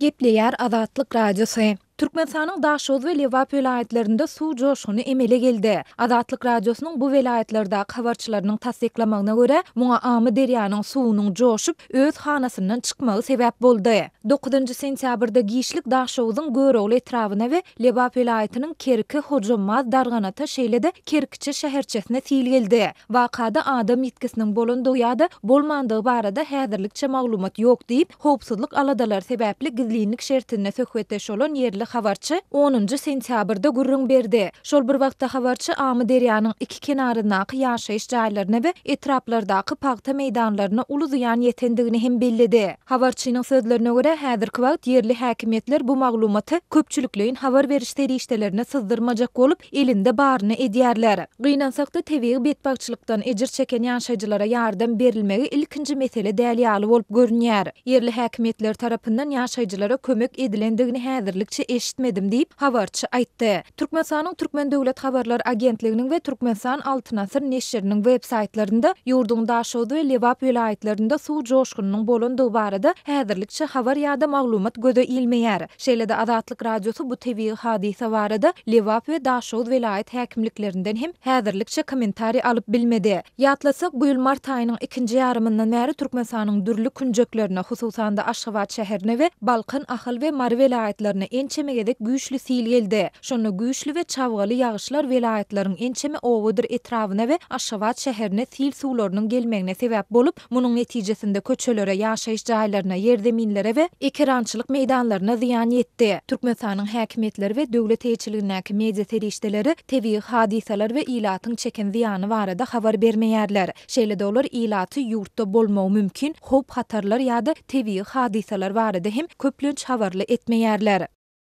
Gepleýär Azatlyk Radiosy. Türkmenistanyň Daşoguz we Lebap welaýatlarynda suw joşguny emele geldi. Azatlyk Radiosynyň bu welaýatlardaky habarçylarynyň tassyklamagyna görä, muňa Amyderýanyň suwunyň joşup, öz hanasyndan çykmagy sebäp boldy. Dokuzynjy sentýabrda giçlik Daşoguzyň Görogly etrabyna we Lebap welaýatynyň Kerki, Hojambaz, Darganata, şeýle-de Kerkiçe şäherçesine sil geldi. Wakada adam ýitgisiniň bolandygy ýa-da bolmandygy barada häzirlikçe maglumat ýok diýip, howpsuzlyk aladalary sebäpli gizlinlik şertinde söhbetdeş bolan ýerli habarçy onunjy sentýabrda gürrüň berdi. Şol bir wagtda habarçy Amyderýanyň iki kenaryndaky ýaşaýyş jaýlaryna we etraplardaky pagta meýdanlaryna uly zyýan ýetendigini hem belledi. Habarçynyň sözlerine görä, häzirki wagt ýerli häkimiýetler bu maglumaty köpçülikleýin habar beriş serişdelerine syzdyrmajak bolup, elinde baryny edýärler. Gynansakda, tebigy betbagtçylykdan ejir çeken ýaşaýjylara ýardam berilmegi ilkinji mesele däl ýaly bolup görünýär. Ýerli häkimiýetler tarapyndan ýaşaýjylara kömek edilendigini häzirlikçe eşitmedim diýip, habarçy aýtdy. Türkmenistanyň Türkmen döwlet habarlar agentliginiň we Türkmenistan Altyn asyr neşiriniň web saýtlarynda ýurduň Daşoguz we Lebap welaýatlarynda suw joşgunynyň bolandygy barada häzirlikçe habar ýa-da maglumat göze ilmeýär. Şeýle-de Azatlyk Radiosy bu tebigy hadysa barada Lebap we Daşoguz welaýat häkimliklerinden hem häzirlikçe kommentariý alyp bilmedi. Ýatlasak, bu ýyl mart aýynyň ikinji ýarymyndan bäri Türkmenistanyň dürli künjeklerine, hususan-da Aşgabat şäherine we Balkan, Ahal we Mary welaýatlaryna ençeme gezek güýçli sil geldi. Şonda güýçli we çabgaly ýagyşlar welaýatlaryň ençeme obadyr etrabyna we Aşgabat şäherine sil suwlarynyň gelmegine sebäp bolup, Munuň netijesinde köçelere, ýaşaýyş jaýlaryna, ýerzeminlere we ekerançylyk meýdanlaryna zyýan ýetdi. Türkmenistanyň häkimiýetleri we döwlet eýeçiligindäki media serişdeleri tebigy hadysalar we ilatyň çeken zyýany barada habar bermeýärler. Şeýle-de olar ilaty ýurtda bolmagy mümkin howp-hatarlar ýa-da tebigy hadysalar barada hem köplenç habarly etmeýärler.